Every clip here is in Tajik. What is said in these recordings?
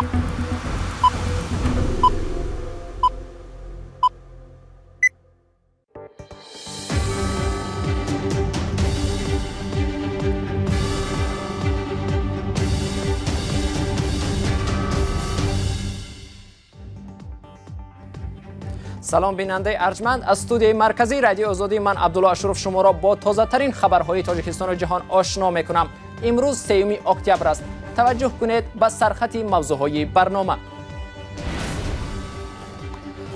Салом бинандаи арҷманд, аз студияи марказии радиои Озодӣ ман Абдулло Ашуров шуморо бо тозатарин хабарҳои Тоҷикистону ҷаҳон ошно мекунам. Имрӯз 3 октябр аст. Таваҷҷӯҳ кунед ба сархати мавзӯъҳои барнома.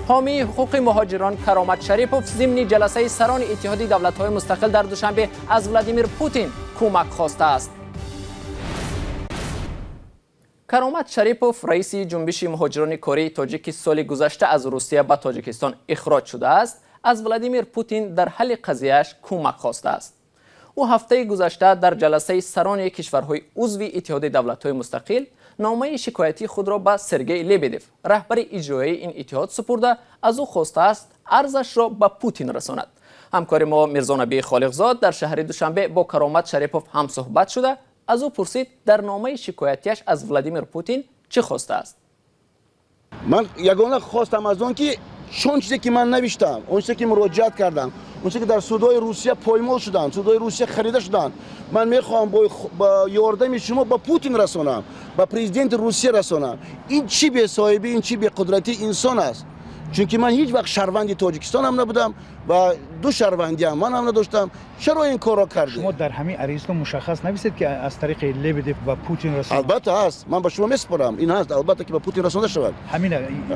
Ҳомии ҳуқуқи муҳоҷирон Каромат Шарипов зимни ҷаласаи сарони Иттиҳоди давлатҳои мустақил дар Душанбе аз Владимир Путин кӯмак хостааст. Каромат Шарипов, раиси ҷунбиши муҳоҷирони кории тоҷик, ки соли гузашта аз Русия ба Тоҷикистон ихроҷ шудааст, аз Владимир Путин дар ҳалли қазияаш кӯмак хостааст. Ӯ ҳафтаи гузашта дар ҷаласаи сарони кишварҳои узви Иттиҳоди давлатҳои мустақил номаи шикоятии худро ба Сергей Лебедев, раҳбари иҷроияи ин иттиҳод, супурда, аз ӯ хостааст арзашро ба Путин расонад. Ҳамкори мо Мирзонаби Холиқзод дар шаҳри Душанбе бо Каромат Шарипов ҳамсӯҳбат шуда, аз ӯ пурсид, дар номаи шикоятияш аз Владимир Путин чӣ хостааст. Ман ягона хостам аз он ки чун чизе ки ман навиштам, он чизе ки муроҷиат кардам, он чизе ки дар судҳои Русия поймол шуданд, судҳои Русия харида шуданд, ман мехоҳам бо ёрдами шумо ба Путин расонам, ба президенти Русия расонам. Ин чӣ бесоҳибӣ, ин чӣ беқудратии инсон аст? Чунки ман ҳеҷ вақт шаҳрванди Тоҷикистон ҳам набудам ва ду шаҳрвандиам ман ҳам надоштам. Чаро ин корро кардед? Шумо дар ҳамин аризатон мушаххас нависед, ки аз тариқи Лебедев ба Путин расонад? Албатта ҳаст, ман ба шумо месупорам, ин ҳаст, албатта ки ба Путин расонда шавад.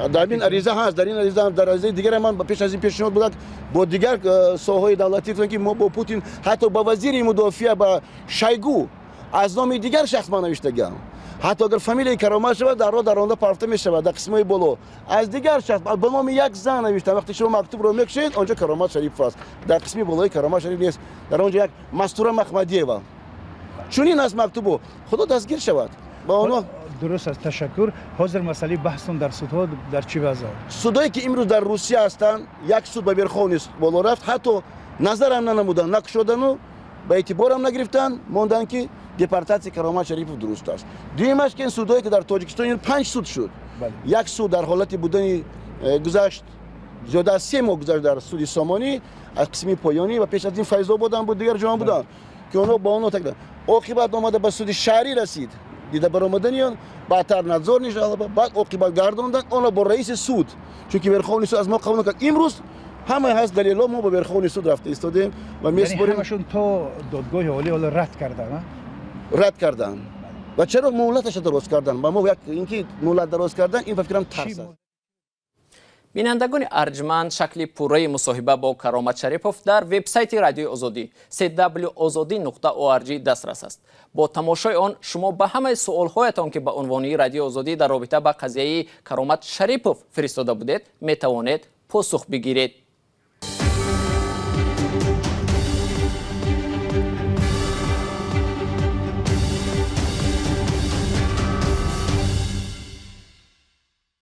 Дар ин ариза ҳаст, дар ин ариза, дар аризаи дигар ман пеш аз ин пешниҳод будам бо дигар соҳаҳои давлатӣ, ки мо бо Путин, ҳатто ба вазири мудофиа, ба Шойгу аз номи дигар шахс ман навиштагам. Ҳатто агар фамилияи Каромат шавад, дар роҳ дар онда парфта мешавад, дар қисмҳои боло аз дигар шахс ба номи як зан навиштам. Вақте шумо мактубро мекушед, онҷо Каромат Шарипов аст, дар қисми болои Каромат Шарипов нест, дар онҷо як Мастура Махмадиева. Чунин аст мактубу, худо дастгир шавад ба онҳо. Дуруст аст, ташаккур. Ҳозир масъалаи баҳстон дар судҳо дар чӣ вазъ? Судҳое ки имрӯз дар Русия ҳастанд, як суд ба Верховный боло рафт, ҳатто назарам нанамуданд, накушодану ба эътиборам нагирифтанд, монданд ки депортатсияи Каромат Шарипов дуруст аст. Дуюмаш ки ин судҳое ки дар Тоҷикистон, ин 5 суд шуд. Як суд дар ҳолати будани гузашт, зиёда аз 3 моҳ гузашт дар суди Сомонӣ аз қисми поёнӣ ва пеш аз ин Файзободам буд, дигар ҷоам буданд, ки онҳо ба онҳо так оқибат омада ба суди шаҳрӣ расид, дида баромадани он баъдтар надзор нишалба, баъд оқибат гардонданд онро бо раиси суд, чунки Верховный суд аз мо қабул накард. Имрӯз ҳамаи ҳаст далелҳо, мо ба Верховный суд рафта истодем ва месупорем. Ҳамашон то додгоҳи олӣ ҳоло рад карданд, рад карданд. Ва чаро муҳлаташро дароз карданд? Ба мо як ин ки муҳлат дароз кардан, ин ба фикрам тарс аст. Бинандагони арҷманд, шакли пурраи мусоҳиба бо Каромат Шарипов дар вебсайти радиои Озодӣ cwozodi.org дастрас аст. Бо тамошои он шумо ба ҳамаи суолҳоятон, ки ба унвони радиои Озодӣ дар робита ба қазияи Каромат Шарипов фиристода будед, метавонед посух бигиред.